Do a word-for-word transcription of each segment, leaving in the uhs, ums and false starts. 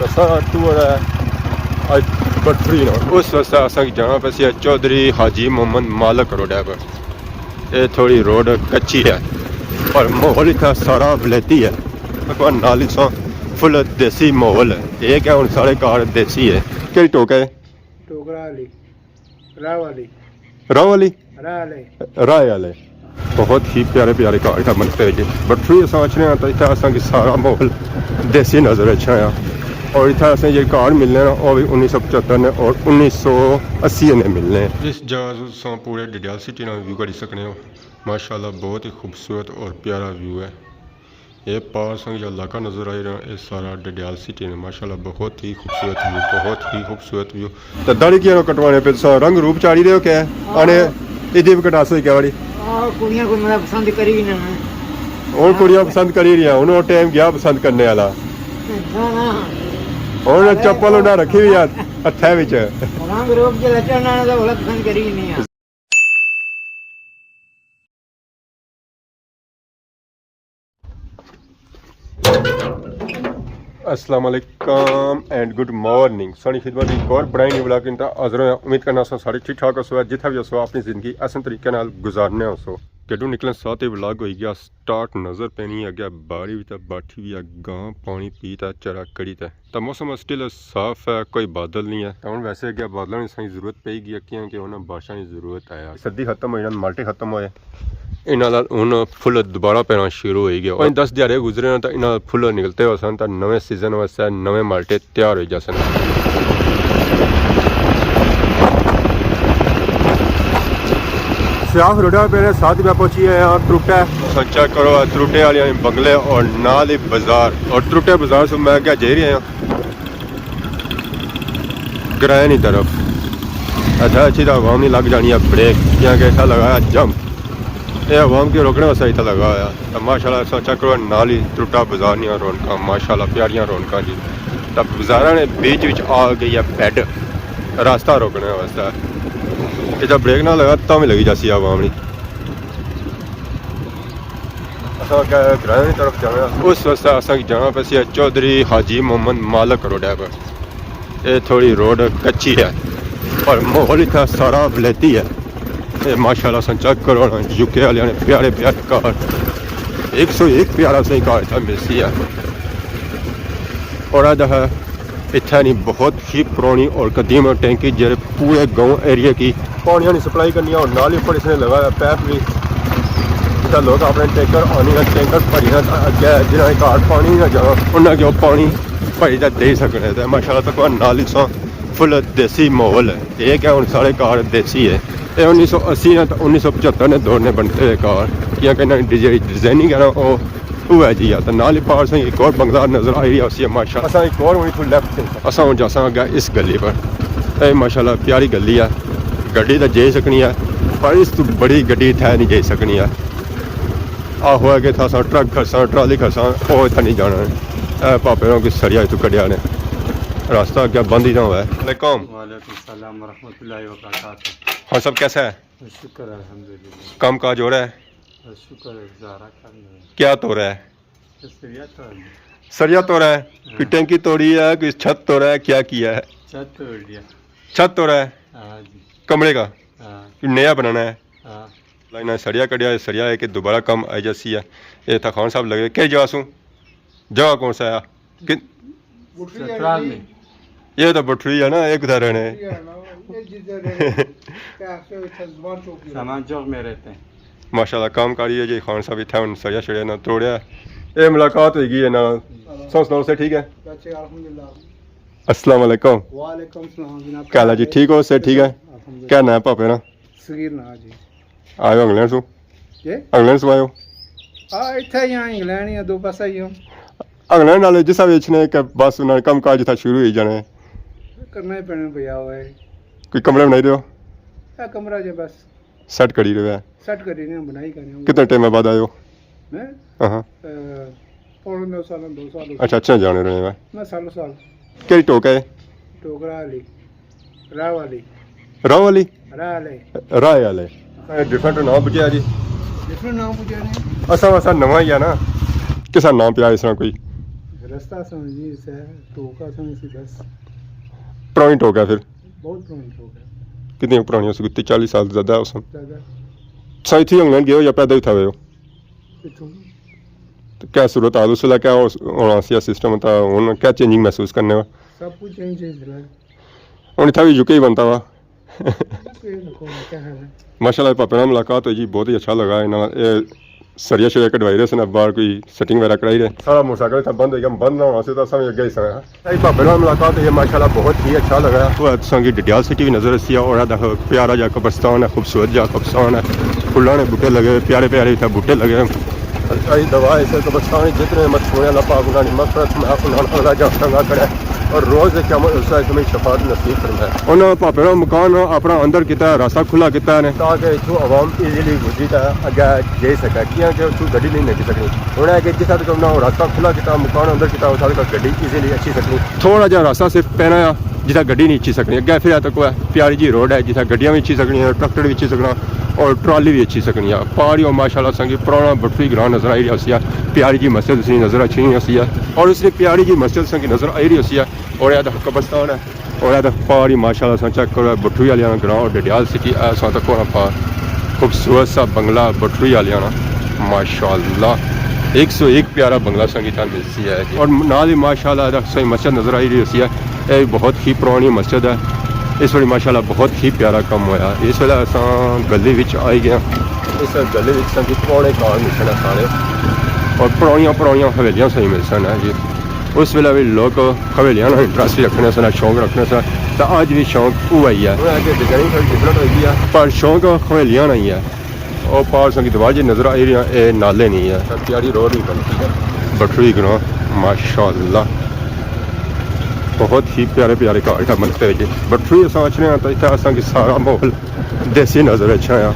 اساں ٹور ہے اج بٹھری نا، اس واسطے اساں کی جانا پیسی ہے چوہدری حاجی محمد مالک روڈ ہے پر۔ اے تھوڑی روڈ کچی ہے، پر ماحول اتھا سارا ولایتی ہے۔ تقریباً نال ہی سو فل دیسی ماحول ہے۔ اے کیا ہن سارے کار دیسی ہے۔ کیڑی ٹوک ہے؟ ٹوکرا والی، راہ والی۔ راہ والی؟ راہ والے۔ راہ والے۔ بہت ہی پیارے پیارے کار اتھا بنتے ہیں جی۔ بٹھری اساں اچھنے ہاں تو اتھا اساں کی سارا ماحول دیسی نظر اچھنا ہے۔ اور اتھا اساں یہ کار ملنے ہیں، وہ بھی انیس سو پچہتر نے اور انیس سو اسی نے ملنے ہیں۔ اس جگہ سے تساں پورے ڈڈیال سٹی نا ویو کری سکنے ہو۔ ماشاءاللہ بہت ہی خوبصورت اور پیارا ویو ہے۔ یہ پار سنگ جو علاقہ نظر آئی رہا، یہ سارا ڈڈیال سٹی نے۔ ماشاءاللہ بہت ہی خوبصورت ویو، بہت ہی خوبصورت ویو۔ تے داڑھی کیوں نہ کٹوانے پے، تساں رنگ روپ چاڑھی رہے ہو کیا؟ آنے عیدی بھی کٹاسو کیا واڑی؟ آہ، کڑیاں کوئی مطلب پسند کری نہ۔ ہن کڑیاں پسند کری رہیاں، ہن وہ ٹائم گیا پسند کرنے والا۔ نہ، نہ۔ ہن چپل انہاں رکھی ہوئی ہے ہتھے وچ۔ رنگ روپ جے لچا نہ تو بڑا پسند کری نہیں ہے۔ السلام علیکم اینڈ گڈ مارننگ۔ سانی خدمت ایک اور برائے نیو ولاگ انتا حاضر ہویا۔ امید کرنا سو سارے ٹھیک ٹھاک ہو سو، جتھا بھی ہو سو اپنی زندگی احسن طریقے نال گزارنے ہو سو۔ گڈو نکلن ساتھ ہی ولاگ ہوئی گیا سٹارٹ۔ نظر پینی اگے باڑی وچ بیٹھی ہوئی ہے گاں، پانی پی تے چرا کری تے۔ تاں موسم سٹل صاف ہے، کوئی بادل نہیں ہے۔ تاں ہن ویسے اگے بادلاں نی سائیں ضرورت پئی گئی ہے، کیاں کہ انہاں بارشاں نی ضرورت ہے۔ سردی ختم ہوئی، انہاں مالٹے ختم ہوئے، انہاں نال ہن پھل دوبارہ پینا شروع ہوئی گیا۔ پنج دس دیہاڑے گزرے ہن تاں انہاں پھل نکلتے ہوئے سن، تاں نویں سیزن واسطے نویں مالٹے تیار ہوئی جاسن۔ سیاف روڈا پہ ساتھ میں پہنچی ہے یہاں تروٹا۔ سو چیک کرو، تروٹے والے بنگلے اور نال ہی بازار، اور تروٹے بازار سے میں کیا جائی رہے ہیں گرائے نی طرف۔ اتھا اچھی تو عوام نی لگ جانی ہے بریک، کیاں کہ اتھا لگایا جمپ۔ اے عوام کی روکنے واسطے اتھا لگا ہویا۔ تو ماشاءاللہ سو چیک کرو نال ہی تروٹا بازار نیاں رونقاں، ماشاءاللہ پیاریاں رونقاں جی۔ تو بازاراں نے بیچ وچ آ گئی ہے بیڈ، راستہ روکنے واسطے۔ اتھا بریک نہ لگا تاں بھی لگی جاسی عوام نی۔ اساں اگے گرائیں نی طرف جانا، اس واسطے اساں کی جانا پیسی ہے چوہدری حاجی محمد مالک روڈ ہے پر۔ اے تھوڑی روڈ کچی ہے، پر ماحول اتھا سارا ولایتی ہے۔ اے ماشاءاللہ اساں چیک کرو نا، یو کے والے نے پیارے پیارے کار، ایک سو ایک پیارا سہی کار اتھا ملسی ہے۔ اور اے دکھا اتھا نی بہت ہی پرانی اور قدیم ٹینکی جیہڑے پورے گاؤں ایریے کی پانی نی سپلائی کرنی ہے، اور نال ہی اوپر اس نے لگایا پیپ بھی، جتھا لوگ اپنے ٹینکر آنی ہے، ٹینکر بھری ہے، اگے جنہاں نے گھر پانی نہ جانا، انہاں کی وہ پانی بھری تے دے سکنے۔ تے ماشاءاللہ تک نال ہی سو فل دیسی ماحول ہے۔ یہ کیا ہن سارے کار دیسی ہے۔ یہ انیس سو اسی نے تے انیس سو پچہتر نے دور نے بنتے ہوئے کار، کیاں کہ انہاں نے ڈیزائ-، ڈیزائننگ ہے نا، وہ اوہ ہے جی، تے نال ہی پار سائیں ایک اور بنگلہ نظر آئی رہیا ہوسی، ماشاءاللہ۔ اساں ایک اور ہن اتھوں لیفٹ تے اساں ہن جاساں اگے اس گلی پر۔ اے ماشاءاللہ پیاری گلی ہے، گڈی تے جائی سکنی ہے، پر اس تو بڑی گڈی اتھے نہیں جائی سکنی ہے۔ آہو ہے کہ اتھا اساں ٹرک کھڑساں، ٹرالی کھڑساں، او اتھا نہیں جانا ہے۔ اے پاپے نوں کوئی سریا اتھوں کڈیا نے، راستہ اگے بند ہی نہ ہوئے۔ السلام علیکم۔ وعلیکم السلام ورحمۃ اللہ وبرکاتہ۔ ہاں سب کیسا ہے؟ شکر الحمدللہ۔ کام کاج ہو رہا ہے؟ شکر ہے، گزارا کر رہے ہیں۔ کیا تو رہا ہے؟ سریا تو ہے۔ سریا تو رہا ہے؟ ہاں۔ کوئی ٹینکی توڑی ہے، کوئی چھت تو رہا ہے، کیا کیا ہے؟ چھت توڑ لیا۔ چھت تو رہا ہے؟ ہاں جی۔ کمرے کا؟ ہاں۔ کوئی نیا بنانا ہے؟ ہاں۔ لائنا سریا کڈیا ہے، سریا ہے کہ دوبارہ کم آئی جاسی ہے۔ اے تھا خان صاحب لگے، کئی جگہ سوں؟ جگہ کون سا ہے؟ کن-، بٹھری ہے چترال جی۔ میں۔ یہ تو بٹھری ہے نا، یہ کدھر رہنے؟ یہ ہے نا، یہ جدھر رہنے۔ کیا سے اتھا زبان چوک میں۔ سامان چوک میں رہتے ہیں۔ ماشاءاللہ، کام کاری ہے جی خان صاحب، اتھا ہن سریا شریا نہ توڑیا۔ اے ملاقات ہوئی گئی ہے نا۔ سو سناؤ، سے ٹھیک ہے؟ اچھا، الحمدللہ۔ السلام علیکم۔ وعلیکم السلام جناب۔ کیا حال ہے جی؟ ٹھیک ہو؟ سے ٹھیک ہے؟ الحمدللہ۔ کیا نام ہے پاپے نا؟ صغیر نام جی۔ آئے ہو انگلینڈ سوں؟ جی؟ انگلینڈ سوں آئے ہو؟ آ، اتھا ہی ہاں، انگلینڈ ہی ہاں، دو پاسا ہی ہاں۔ انگلینڈ والے جسا ویچنے کہ بس انہاں نے کم کاج اتھا شروع ہوئی جانے۔ کرنا ہی پینا بھیا ہوئے۔ کوئی کمرے بنائی رہے ہو؟ اے کمرہ جے بس۔ سیٹ کری رہے ہو؟ سیٹ کری رہے ہاں، بنائی کر رہے ہاں۔ کتنے ٹائم بعد آئے ہو؟ میں؟ ہاں ہاں۔ اے، پونے دو سال، دو سال ہو اچھا، گئے۔ اچھا جانے رہے ہو۔ میں سالوں سال۔ کیڑی ٹوک ہے؟ ٹوکرا والی۔ راہ والی۔ راہ والی؟ راہ والے۔ راہ والے۔ اے ڈفرنٹ نام پوچھیا جی۔ ڈفرنٹ نام پوچھیا نے۔ اساں واسطے نواں ہی ہے نا۔ کسا نام پیا اس طرح کوئی؟ رستہ اساں جی سے ٹوکا سن سی بس۔ پرانی ٹوک ہے پھر؟ بہت پرانی ٹوک ہے۔ کتنی پرانی ہو سکتی؟ چالیس سال زیادہ ہو سن۔ زیادہ۔ سائیں اتھی انگلینڈ گئے ہو یا پیدا ہی تھا ہوئے ہو؟ اتھوں تو کیا صورت حال اس ویلے کیا ہو- ہونا سی سسٹم تھا، ہن کیا چینجنگ محسوس کرنے ہو؟ سب کچھ چینج چینج ہے۔ ہن اتھا بھی یوکے ہی بنتا وا۔ یہ دیکھو کیا حال ہے۔ ماشاءاللہ پاپے نال ملاقات ہوئی جی، بہت ہی اچھا لگا۔ انہاں اے سریا شریا کڈوائی رہے سن، باہر کوئی سیٹنگ وغیرہ کرائی رہے۔ سارا موٹر سائیکل اتھا بند ہوئی گیا، بند نہ ہونا سی تو اساں بھی اگے ہی سن۔ اے پاپے نال ملاقات ہوئی ہے، ماشاءاللہ بہت ہی اچھا لگا۔ تو تساں کی ڈڈیال سٹی بھی نظر اسی ہے، اور اے دیکھو پیارا جا قبرستان ہے، خوبصورت جا قبرستان ہے، پھلاں نے بوٹے لگے ہوئے، پیارے پیارے اتھا بوٹے لگے ہوئے۔ اے دعا ہے اس قبرستان وچ جتنے مدفون ہیں، اللہ پاک انہاں دی مغفرت، معاف انہاں نال جان چنگا کرے، اور روز قیامت اس وقت میں شفاعت نصیب فرمائے۔ انہاں پاپے نا مکان اپنا اندر کیتا ہے، راستہ کھلا کیتا ہے نے۔ تاکہ اتھوں عوام ایزیلی گزری تے اگے جائی سکے، کیاں کہ اتھوں گڈی نہیں لنگھی سکنی۔ ہن اے کہ جتھا تک انہاں راستہ کھلا کیتا، مکان اندر کیتا، اتھا تک گڈی ایزیلی اچھی سکنی۔ تھوڑا جہا راستہ صرف پینا آ جتھا گڈی نہیں اچھی سکنی۔ اگے پھر تک کوئی پیاری جی روڈ ہے جتھا گڈیاں بھی اچھی سکنیاں، ٹریکٹر بھی اچھی سکنا اور ٹرالی بھی اچھی سکنی آ۔ پار ہی او ماشاءاللہ اساں کی پرانا بٹھوئی گراں نظر آئی رہیا ہوسی آ، پیاری جی مسجد اس نی نظر اچھی رہی ہوسی آ، اور اس نی پیاری جی مسجد اساں کی نظر آئی رہی ہوسی آ۔ اور اے دیکھو قبرستان ہے۔ اور اے دیکھو پار ہی ماشاءاللہ اساں چیک کرو، بٹھوئی آلیاں نا گراں اور ڈڈیال سٹی، اے اساں تک ہونا پار خوبصورت سا بنگلہ بٹھوئی آلیاں نا، ماشاءاللہ ایک سو ایک پیارا بنگلہ اساں کی اتھا ملسی ہے جی۔ اور نال ہی ماشاءاللہ اے دیکھو اساں کی مسجد نظر آئی رہی ہوسی ہے، اے بہت ہی پرانی مسجد ہے۔ اس ویلے ماشاءاللہ بہت ہی پیارا کم ہویا۔ اس ویلے اساں گلی وچ آئی گئے ہاں۔ اس گلی وچ اساں کی پرانے گھر ملسن سارے، اور پرانیاں پرانیاں حویلیاں اساں کی ملسن ہے جی۔ اس ویلے وی لوک حویلیاں نا انٹرسٹ رکھنے سن، شوق رکھنے سن، تے اج وی شوق اوہی ہے۔ ہن اگے ڈیزائن تھوڑی ڈفرنٹ ہوئی گئی ہے۔ پر شوق حویلیاں نا ہی ہے۔ او پار اساں کی دیوار جی نظر آئی رہی ہے، اے نالے نہیں ہے۔ پیاری روڈ وی بنی ہے۔ بٹھوئی گراں، ماشاءاللہ بہت ہی پیارے پیارے گھر اتھا بنتے ہوئے جی۔ بٹھوئی اساں اچھنے ہاں تاں اتھا اساں کی سارا ماحول دیسی نظر اچھنا آ۔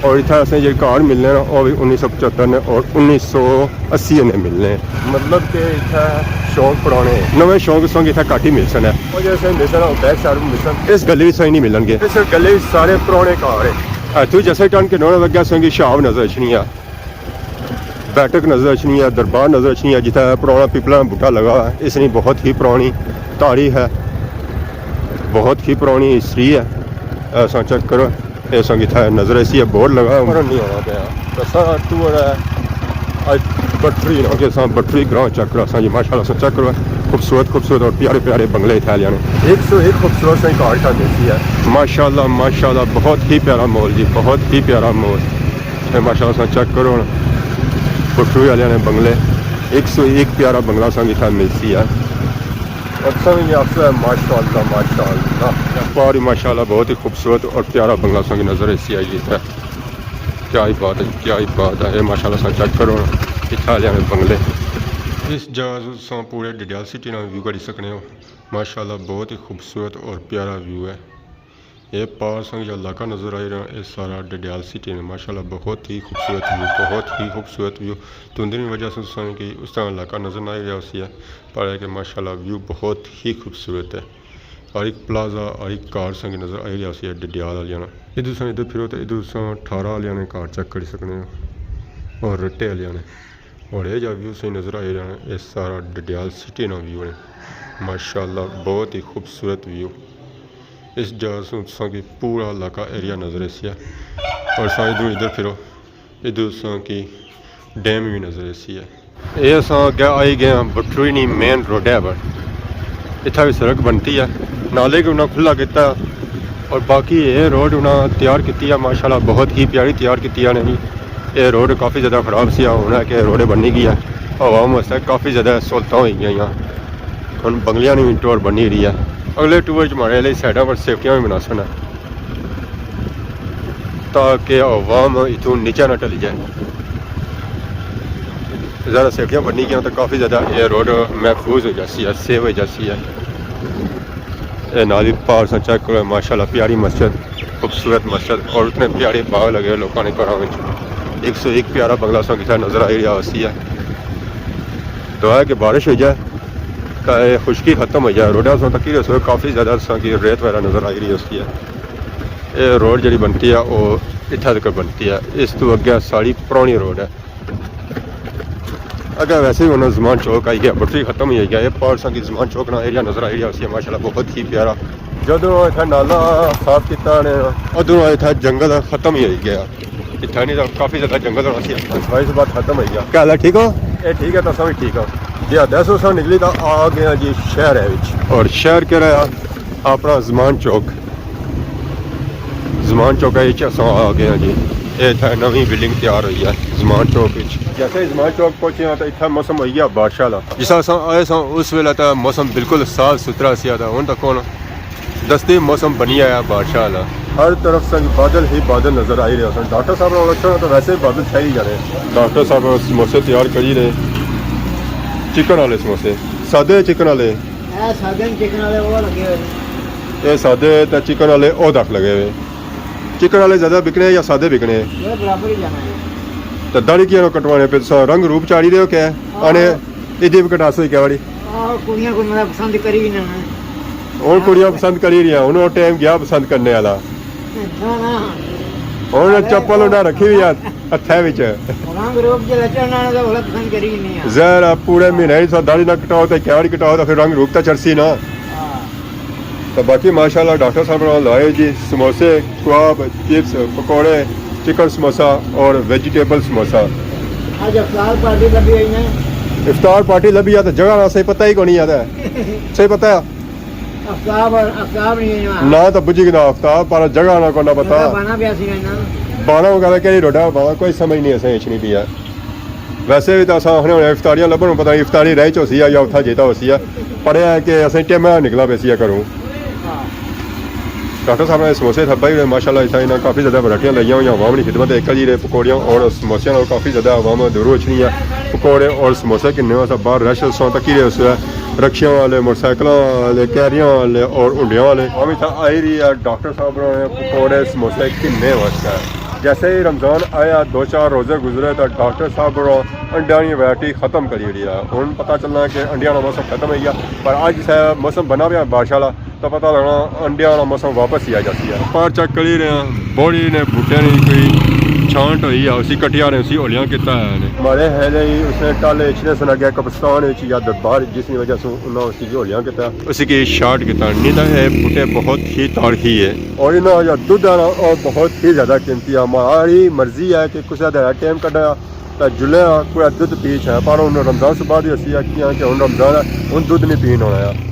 اور اتھا اساں جیہڑے گھر ملنے نا، او وی انیس سو پچہتر نے اور انیس سو اسی نے ملنے۔ مطلب کہ اتھا شوق پرانے ہیں۔ نویں شوق اساں کی اتھا گھٹ ہی ملسن ہے۔ او جیہڑے اساں ملسن، او بیک سائیڈ ملسن۔ اس گلی وچ اساں کی نہیں ملن گے۔ اس گلی وچ سارے پرانے گھر ہیں۔ اتھوں جیسے ٹرن کرنے نا، اگے اساں کی شاپ نظر اچھنی آ۔ بیٹھک نظر اچھنی ہے، دربار نظر اچھنی ہے، جتھے پرانا پیپلاں نا بوٹا لگا ہوا ہے۔ اس نی بہت ہی پرانی تاریخ ہے، بہت ہی پرانی ہسٹری ہے۔ اساں چیک کرو، اے اساں کی اتھے نظر اسی ہے، بورڈ لگا ہوا۔ پر نہیں ہونا پیا۔ اساں ٹور ہے اج بٹھوئی نا۔ کہ اساں بٹھوئی گراں چیک کرو، اساں جی ماشاءاللہ اساں چیک کرو، خوبصورت خوبصورت اور پیارے پیارے بنگلے اتھے آلیاں نے۔ ایک سو ایک خوبصورت سا گھر اتھا دیسی ہے۔ ماشاءاللہ ماشاءاللہ، بہت ہی پیارا ماحول جی، بہت ہی پیارا ماحول۔ اے ماشاءاللہ اساں چیک کرو ہن، بٹھوئی آلیاں نے بنگلے، ایک سو ایک پیارا بنگلہ اساں کی اتھا ملسی ہے۔ اور سمجھ میں آسو ہے، ماشاءاللہ ماشاءاللہ۔ پار ہی ماشاءاللہ بہت ہی خوبصورت اور پیارا بنگلہ اساں کی نظر ایسی آئی اتھا۔ کیا ہی بات ہے، کیا ہی بات ہے۔ اے ماشاءاللہ اساں چیک کرو ہن، اتھا آلیاں نے بنگلے۔ اس جگہ تساں پورے ڈڈیال سٹی نا ویو کری سکنے ہو۔ ماشاءاللہ بہت ہی خوبصورت اور پیارا ویو ہے۔ اے پار اساں کی علاقہ نظر آئی رہا، اے سارا ڈڈیال سٹی نے۔ ماشاءاللہ بہت ہی خوبصورت ویو، بہت ہی خوبصورت ویو۔ دھند نی وجہ سے تساں کی اس طرح علاقہ نظر نہ آئی رہا ہوسی ہے، پر اے کہ ماشاءاللہ ویو بہت ہی خوبصورت ہے۔ ہر ایک پلازہ، ہر ایک کار تساں کی نظر آئی رہا ہوسی ہے ڈڈیال آلیاں نا۔ ادھر تساں ادھر پھرو تے ادھر تساں اٹھارہ آلیاں نے کار چیک کری سکنے ہو، اور رٹے آلیاں نے۔ اور اے جا ویو تساں کی نظر آئی رہا ہے، اے سارا ڈڈیال سٹی نا ویو ہے۔ ماشاءاللہ بہت ہی خوبصورت ویو۔ اس جگہ سوں تساں کی پورا علاقہ ایریا نظر ایسی ہے۔ اور تساں ادھر ادھر پھرو، ادھر تساں کی ڈیم وی نظر ایسی ہے۔ اے اساں اگے آئی گئے ہاں بٹھوئی نی مین روڈ ہے پر۔ اتھا وی سڑک بنتی ہے، نالے کی انہاں کھلا کیتا، اور باقی اے روڈ انہاں تیار کیتی ہے، ماشاءاللہ بہت ہی پیاری تیار کیتی ہے انہاں نے۔ اے روڈ کافی زیادہ خراب سی، ہن ہے کہ روڈ بنی گئی ہے، عوام واسطے کافی زیادہ سہولتاں ہوئی گئیاں۔ ہن بنگلیاں نی وی ٹور بنی رہی ہے۔ اگلے ٹور وچ ماڑے آلی سائیڈاں پر سیفٹیاں وی بناسن، تاکہ عوام اتھوں نیچے نہ ٹلی جائے۔ زیادہ سیفٹیاں بنی گیاں تو کافی زیادہ اے روڈ محفوظ ہو جاسی ہے، سیف ہو جاسی ہے۔ اے نال ہی پار تساں چیک کرو، ماشاءاللہ پیاری مسجد، خوبصورت مسجد، اور اتنے پیارے باغ لگے ہوئے لوکاں نے گھراں وچ۔ ایک سو ایک پیارا بنگلہ تساں کی اتھا نظر آئی رہیا ہوسی ہے۔ دعا ہے کہ بارش ہو جائے تاں اے خشکی ختم ہو جائے۔ روڈاں تساں تکی رہسو، کافی زیادہ تساں کی ریت وغیرہ نظر آئی رہی ہوسی ہے۔ اے روڈ جیہڑی بنتی ہے او اتھا تک بنتی ہے، اس تو اگے ساری پرانی روڈ ہے۔ اگے ویسے ہی ہن زمان چوک آئی گیا، بٹری ختم ہی آئی گیا۔ یہ پار سنگی زمان چوک نا ایریا نظر آئی رہیا سی ماشاءاللہ، بہت ہی پیارا۔ جدوں اتھا نالا صاف کیتا نے، ادھروں اتھا جنگل ختم ہی آئی گیا۔ اتھا نہیں تو کافی زیادہ جنگل ہونا سی۔ بھائی، اس بات ختم ہوئی گیا۔ کیا حال ہے؟ ٹھیک ہو؟ اے ٹھیک ہے، تساں بھی ٹھیک ہو؟ جی ہاں، دسو سا نکلی تو آ گیا جی شہر ہے وچ۔ اور شہر کہڑا ہے؟ اپنا زمان چوک۔ زمان چوک وچ اساں آ گئے ہاں جی۔ اے اتھا نویں بلڈنگ تیار ہوئی ہے زمان چوک وچ۔ جیسے ہی زمان چوک پہنچے ہاں تو اتھا موسم ہوئی گیا بارشاں والا۔ جس اساں آئے ساں اس ویلے تو موسم بالکل صاف ستھرا سی، تو ہن تک ہن دستی موسم بنی آیا بارشاں والا۔ ہر طرف سے بادل ہی بادل نظر آئی رہے سن۔ ڈاکٹر صاحب نے اچھا تو ویسے ہی بادل چھائی جا رہے۔ ڈاکٹر صاحب سموسے تیار کری رہے، چکن والے سموسے، سادے چکن والے۔ اے سادے چکن والے وہ لگے ہوئے نے۔ اے سادے تے چکن والے او تک لگے ہوئے۔ چکن والے زیادہ بکنے یا سادے بکنے؟ یہ برابر ہی جانا ہے۔ تے داڑھی کیوں کٹوانے پہ؟ تساں رنگ روپ چاڑی رہے ہو کیا؟ ہاں۔ آنے عیدی بھی کٹاسو کیا واڑی؟ آہ، کڑیاں کو میرا پسند کری ہی نہ ہے۔ ہن کڑیاں پسند کری رہیاں، ہن او ٹائم گیا پسند کرنے والا۔ نہ، نہ۔ ہن ارے چپل انہاں رکھی ہوئی ہے ہتھے وچ۔ رنگ روپ جے لچا نہ تو بڑا پسند کری ہی نہیں ہے۔ ظاہر ہے، پورے مہینے ہی تساں داڑھی نہ کٹاؤ تے کیا واڑی کٹاؤ تے پھر رنگ روپ تے چڑھسی نا۔ ہاں۔ تو باقی ماشاءاللہ ڈاکٹر صاحب نے لائے جی سموسے، کباب، چپس، پکوڑے، چکن سموسا اور ویجیٹیبل سموسا۔ اج افطار پارٹی لبھی آئی نا۔ افطار پارٹی لبھی آ تو جگہ نا صحیح پتہ ہی کونی آتا ہے۔ صحیح پتہ ہے؟ افطار، افطار نہیں ہے نا۔ نہ تو بجھی گنا افطار، پر جگہ نا کونا پتہ۔ جگہ بنا پیا سی نا۔ بانا وغیرہ کہڑی روڈا، بانا کوئی سمجھ نہیں اسے اچھنی پیا۔ ویسے بھی تو اساں آخنے ہونے افطاریاں لبھن، پتہ نہیں افطاری رہ چ ہوسی ہے یا اتھا جیتا ہوسی ہے۔ پڑھیا ہے کہ اساں ٹیمہ نکلا پیا سی ہے گھروں۔ ڈاکٹر صاحب نے سموسے تھپا ہی ماشاءاللہ اتھا انہاں کافی زیادہ ورائٹیاں لائیاں ہوئیاں عوام نی خدمت۔ ایک جی دے پکوڑیاں اور سموسیاں نال کافی زیادہ عوام دوروں اچھنی ہے۔ پکوڑے اور سموسے کنے واسطے باہر رش اساں تکی رہے اس ویلے، رکشیاں والے، موٹر سائیکلاں والے، کیریاں والے اور ہنڈیاں والے۔ عوام اتھا آئی رہی ہے، ڈاکٹر صاحب نے پکوڑے سموسے کنے واسطے۔ جیسے ہی رمضان آیا، دو چار روزے گزرے تو ڈاکٹر صاحب ہوراں انڈیاں نی ورائٹی ختم کری اوڑی ہے۔ ہن پتہ چلنا کہ انڈیاں نا موسم ختم ہوئی گیا، پر اج سے موسم بنا پیا بارش والا، تو پتہ لگنا انڈیاں نا موسم واپس ہی آ جاسی ہے۔ پار چیک کری رہے ہیں، بوڑی نے بوٹے نی کوئی چھانٹ ہوئی ہے، اسی کٹیا نے اسی ہولیاں کیتا ہے نے۔ مارے ہے نہیں، اس نے ٹالے اچھنے سن اگے قبرستان وچ یا دربار، جس نی وجہ سے انہاں اسی ہولیاں کیتا۔ اسی کی شارٹ کیتا، نہیں تو اے بوٹے بہت ہی تارخی ہے۔ اور انہاں جو دودھ ہے نا، وہ بہت ہی زیادہ قیمتی ہے۔ ہماری مرضی ہے کہ کسے دا ٹائم کڈا تا جلے کوئی دودھ پی چھا، پر ہن رمضان سے بعد ہی اسی آکھیاں کہ ہن رمضان ہے، ہن دودھ نہیں پین ہونا ہے۔